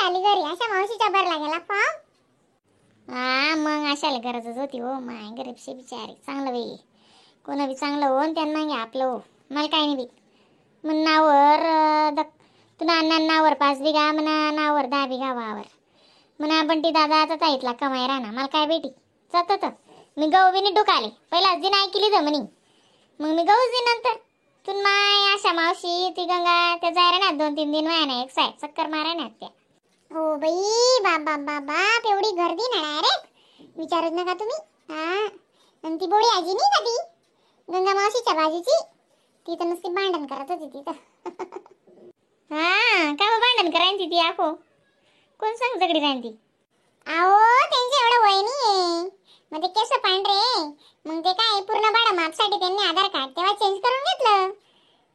आली घरी. अशा मावशीच्या भरला गेला फॉर्म. हा मग अशाला गरजच होती हो माय, गरीबशे बिचारे. चांगलं बाई, कोणा बी चांगलं हो आणि त्यांना मागे आपलं हो. मला काय नाही बाई. मग नावर तुला अण्णा नावर 5 बिघा, म्हणा नावर 10 बिघा वावर. म्हणा बंटी दादा आता ताईतला कमाई राहणार, मला काय बेटी जात तर मी गहू बी नाही डुकाले, पहिलाच दिन ऐकली तर म्हणे, मग मी गहूच दिन नंतर. तुन माय आशा मावशी ती गंगा त्या जाय ना 2-3 दिन वाया ना एक साय चक्कर मारा ना त्या. हो बाई, बाप बाप बाप बाप, एवढी गर्दी ना डायरेक्ट विचारूच नका तुम्ही. हा आणि ती बोडी आजी नाही का ती गंगा मावशीच्या बाजूची, ती तर नुसती भांडण करत होती तिथं. हा का बा भांडण करायची ती? आखो कोण सांग झगडी राहीन ती? अहो त्यांचं एवढं वय नाही, मग ते केस पांढरे, मग ते काय पूर्ण भाडं मापसाठी त्यांनी आधार कार्ड तेव्हा चेंज करून घेतलं,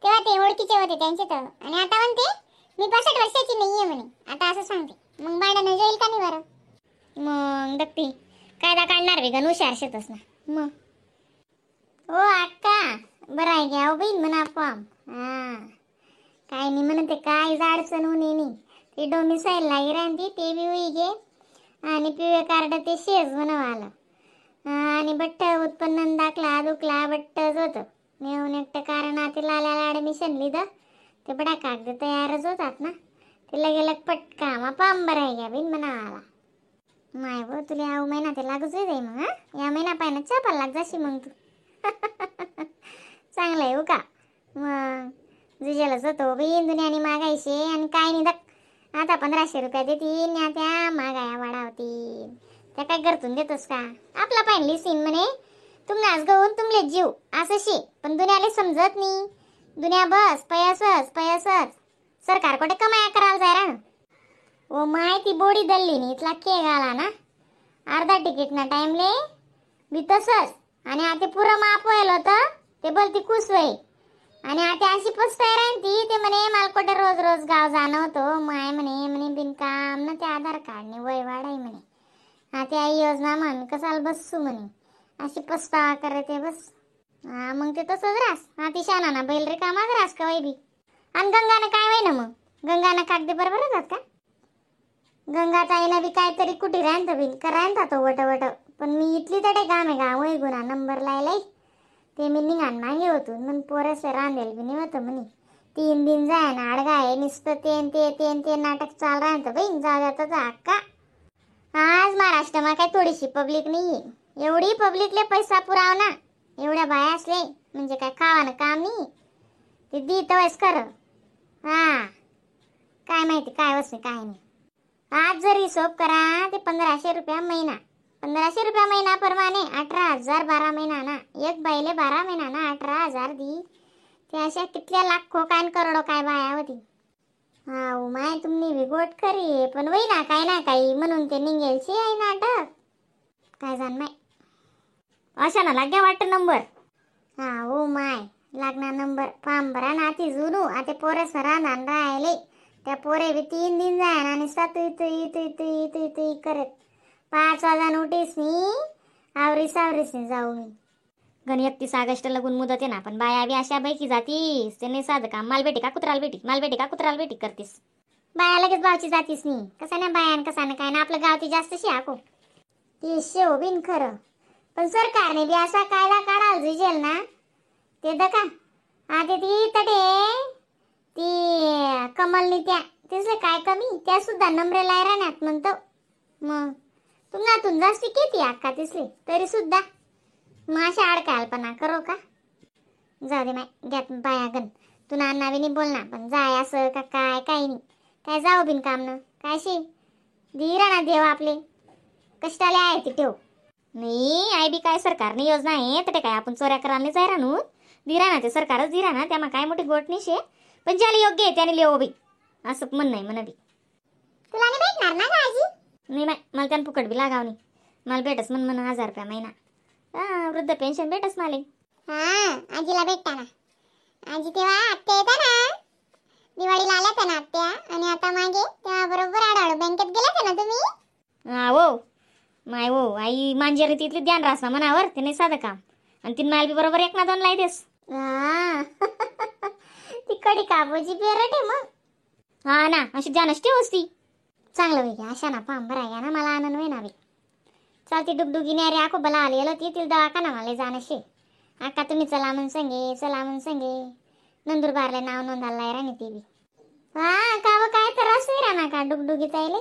तेव्हा ते ओळखीचे होते त्यांचे तर. आणि आता म्हणते मी 65 वर्षाची नाहीये म्हणे, आता असं सांगते. मग भांडण जाईल का नाही बरं? मग दगती कायदा काढणार बी गण हुशार शेतच ना मग. हो अक्का बरं आहे घ्या बहीण म्हणा फॉर्म. हा काय नाही म्हणते, काय अडचण होणे नाही. ते डोमिसाईल लागी राहते ते बी होई गे, आणि पिवे कार्ड ते शेज म्हणवाला, आणि बट्ट उत्पन्न दाखला दुखला बट्टच होतं. नेऊन एकटं कारण ते लाल्याला ॲडमिशन लिहिलं ते बडा कागद तयारच होतात ना, ते लगे लग पटका मग पाम बरं आहे घ्या बिन म्हणावाला. माय गो तुला याव महिना ते लागूच जाई मग. हा या महिना पाहिना चापाला लाग जाशी मग तू. चांगलं आहे हो का. मग जुजेलाच होतो बिन दुनियाने मागायचे आणि काय नाही दक. आता 1500 रुपया देतील ना त्या मागाया वाढावतील, त्या काय घरतून देतोस का? आपला पाहिली सीन म्हणे तुमनाच गहून तुमले जीव असं शे, पण दुनियाला समजत नाही. दुनिया बस पयसच पयसच, सरकार कुठे कमाया करायला जाय रा. ओ my ती बोडी दल्ली नी इथला केक आला ना अर्धा तिकीट ना टाइमले बी तसंच, आणि आता पुरं माप व्हायला होतं ते बोलती खुश होई, आणि आता अशी पस्ताय राहीन ती. ते म्हणे मला कुठे रोज रोज गाव जाणं होतं माय म्हणे, म्हणे बिनकाम ना ते आधार कार्डने वय वाढाय म्हणे, हा त्या योजना म्हण कसाला बसू म्हणे, अशी पस्ता करते बस. हा मग ते तसंच रास. हा ती शाना ना बैल रे कामाच रास का वय बी. आणि गंगानं काय वय ना मग, गंगानं कागदी बरोबर होतात का? गंगा ताईनं बी काहीतरी कुठे राहता बिन करायता तो वट वट, पण मी इथली तडे काम आहे का वय गुन्हा नंबर लायलाय ते मी निघान मागे होतो मन पोरस रांधेल बी नाही होतं म्हणे. 3 दिन जाय ना आडगा आहे नुसतं ते ते ते ते नाटक चाल राहतं बहीण जा जातं अक्का. आज महाराष्ट्रामा काय थोडीशी पब्लिक नाही, एवढी पब्लिकले पैसा पुराव ना, एवढ्या बाया असले म्हणजे काय खावानं काम नाही, ते देत वयस खरं. हा काय माहिती काय वसते काय नाही. आज जर हिशोब करा ते 1500 रुपया महिना, 1500 रुपया महिना प्रमाणे 18,000 12 महिना ना, एक बाईले 12 महिना ना 18,000 दी, ते अशा कितल्या लाखो काय करोडो काय बाया होती. हा ओ my तुम्ही बी गोट खरी, पण वही ना काय ना काही म्हणून ते निघेलशी आहे नाटक काय जाण माय. अशा ना लाग्या वाटतं नंबर. हा ओ my लागणार नंबर फॉर्म भरा ना ती जुनू आता पोरं सरा नान राहिले त्या पोरे बी 3 दिन जाय आणि सात इथं इथं इथं इथं इथं करत 5 वाजा नोटीस नी आवरी सावरीस नी जाऊ मी. गण 31 ऑगस्ट लगून मुदत आहे ना, पण बाया बी अशा बैकी जातीस ते नाही साधं काम. माल बेटी का कुत्राला बेटी, माल बेटी का कुत्राला बेटी करतीस, बाया लगेच बावची जातीस नी. कसा ना बाया आणि कसा ना काय ना, आपलं गाव ती जास्त शे आको ती शेव बिन खरं. पण सरकारने बी असा कायदा काढायला जुजेल ना ते दका. आता ती तडे ती कमलनी त्या तिसले काय कमी, त्या सुद्धा नंबरे लाय राहण्यात म्हणतो. मग तुम्हाला जास्ती किती अक्का तिसले तरी सुद्धा मग अशा अडकालपणा करो का? जाऊ दे माय घ्यात बाया गण तुला अण्णा बी नाही बोलणार, पण जाय असं का काय काही नाही, काय जाऊ बिन काम ना काय शे धीरा ना देव आपले कष्टाले आहे ती ठेव. नाही आई बी काय सरकारने योजना आहे तर ते काय आपण चोऱ्या करायला नाही जाय राहणू, धीरा ना ते सरकारच धीरा ना, त्यामा काय मोठी गोट नाही शे, पण ज्याला योग्य आहे त्याने लिहो बी असं म्हणणं आहे म्हणा बी. तुला नाही भेटणार ना गं आजी? नाही माय मला त्यानं फुकट बी लागाव नाही, मला भेटस म्हण म्हणा 1000 रुपया महिना, हा वृद्ध पेन्शन भेटस मला. हा आजीला भेटता ना, आजी तेव्हा आत्या येता ना दिवाळीला आल्या होत्या ना आत्या, आणि आता मागे तेव्हा बरोबर आडाळू बँकेत गेल्या होत्या ना तुम्ही? हा हो माय हो आई मांजरी तिथली ध्यान रास ना मनावर, ते नाही साधं काम, आणि तीन माल बी बरोबर 1 ना 2 लाई देस. हा ती कडी काबूची पेरट आहे मग. हा ना अशी ध्यानच ठेवस ती. चांगलं होई घ्या अशा ना फॉर्म भराय घ्या ना मला आनंद होई ना बी. चालती डुगडुगीने अरे आको बला आलेलो ती तिला दवाखाना मला जाणं शे. आका तुम्ही चला म्हण संगे चला म्हण संगे नंदुरबारला नाव नोंदायला राणी ती बी. हा का व काय त्रास होई राहणार का डुगडुगी ताईले?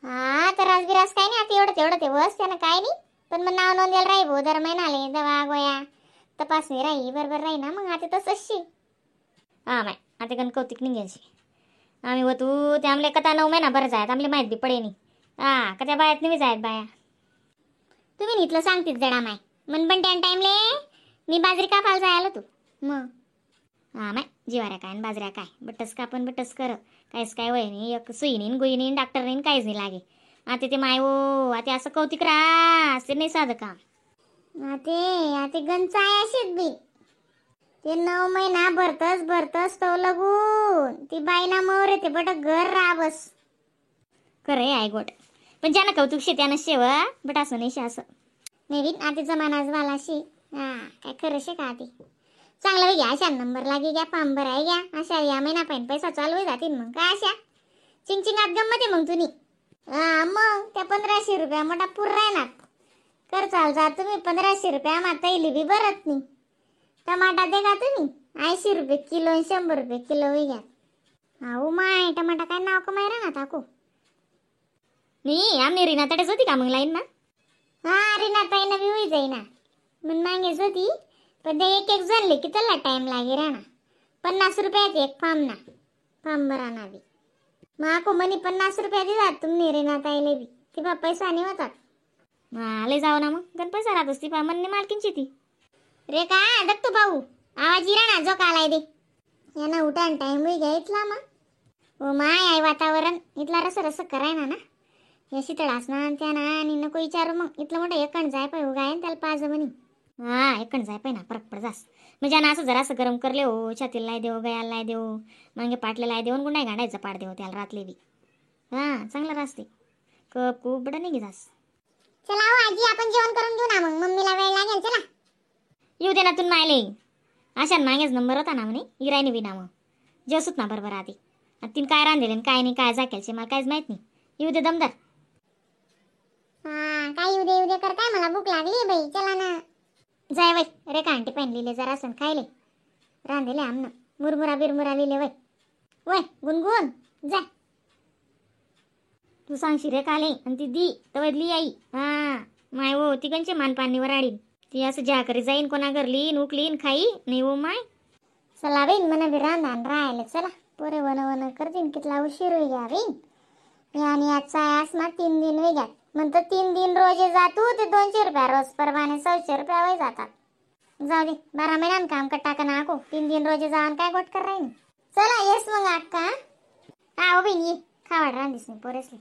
हा त्रास बिरास काय नाही आता एवढं तेवढं ते बस त्यानं काय नाही पण मग नाव नोंदायला राही भो दर महिनाले दवा गोया तपासणी राही बरोबर राही ना मग आता तसंच शे. हा माय आता गण कौतिक निघायची आम्ही होतो ते आमले कथा 9 महिना बरं जायत आमले माहीत बी पडे नाही. हा कथा बायात नाही जायत बाया. तुम्ही इथलं सांगतीच जडा माय मन पण त्या टाईमले मी बाजरी कापायला जायला तू मग. हा माय जिवाऱ्या काय आणि बाजऱ्या काय बटस कापण बटस कर काहीच काय वय नाही एक सुई नाही गोई नाही डॉक्टर नाही काहीच नाही लागे. आता ते माय ओ आता असं कौतिक रास ते नाही साधं काम. आते आते गंचा आहे अशीच बी ते 9 महिना भरतस भरतस तो लगून ती बाईना मवर येते बट घर रा बस. खरं आहे गोट पण ज्यानं कौतुक शे त्यानं शेव बट असं नाही शे असं नवीन आता जमानाच वाला शे. हा काय खरं शे का आती चांगलं घ्या अशा नंबर लागे घ्या फॉर्म भराय घ्या अशा या महिना पाहिजे पैसा चालू जातील मग काय अशा चिंगचिंगात गंमत आहे मग तुम्ही. हा मग त्या 1500 रुपया मोठा पूर राहणार कर चाल जा तुम्ही 1500 रुपया मा तैली बी भरत नाही. टमाटा दे का तुम्ही 80 रुपये किलो आणि 100 रुपये किलो होई घ्या. हा माय टमाटा काय नाव कमाय राहणार टाकू नाही आम्ही रीना तडेच होती का मग लाईन ना? हा रीना ताईना बी होई जाईना मग मागेच होती पण ते एक एक जणले की त्याला टाइम लागे राहणार 50 रुपयात एक फॉर्म ना फॉर्म भरा ना बी मग आको म्हणी 50 रुपया दिलात तुम्ही रीना ताईले बी ती बा पैसा नाही होतात. आले जाऊ ना मग गण पैसा राहत असती पा म्हणणे मालकींची ती. रे का दत्तू भाऊ आवाज इरा ना जो कालाय दे यांना उठान टाइम होई घ्या इथला मग. ओ my I वातावरण इथला रस रस कराय ना ना या शीतळास ना त्या ना आणि नको विचारू मग इथलं मोठं एकण जाय पाय उगाय त्याला पाच म्हणी. हा एकण जाय पाय ना फरक पड जास म्हणजे ना असं जरासं गरम करले हो छातीला लाय देऊ गयाला लाय देऊ मागे पाटले लाय देऊन गुंडाय गाडायचा पाट देऊ त्याला रातले बी. हा चांगला रासते कप खूप बडं नाही जास. चला हो आजी आपण जेवण करून घेऊ ना मग मम्मीला वेळ लागेल. चला येऊ दे ना तू मायले अशा मागेच नंबर होता ना म्हणे इरायने बी ना मग जेवसूत ना बरोबर आधी आणि तीन काय रांधेले आणि काय नाही काय जाकेलचे मला काहीच माहित नाही. येऊ दे दमदार. हा काय येऊ दे येऊ दे करताय मला भूक लागली बाई चला ना. जाय वय रे का आंटी पाहिजे लिहिले जरा असं खायले रांधेले आमनं मुरमुरा बिरमुरा लिहिले वय वय गुणगुण जाय. तू सांगशी रे काले आणि ती दी तवदली आई. हा माय हो ती कंचे मानपाणीवर आडीन ती असं ज्या करी जाईन कोणा घरलीन उकलीन खाई नाही हो माय. चला बाईन म्हणा बी रांधान राहिले चला पोरे वन वन करतीन कितला उशीर होई घ्या बाईन. आणि आजचा आसमा 3 दिन होई घ्या म्हणतो 3 दिन रोज जातो ते 200 रुपया रोज परवाने 100 रुपया वय जातात. जाऊ दे 12 महिन्यान काम कर टाका ना आको 3 दिन रोज जाऊन काय गोट कर राहीन. चला येस मग अक्का. हा हो बाईन ये खावाड रांधीस नाही पोरेसले.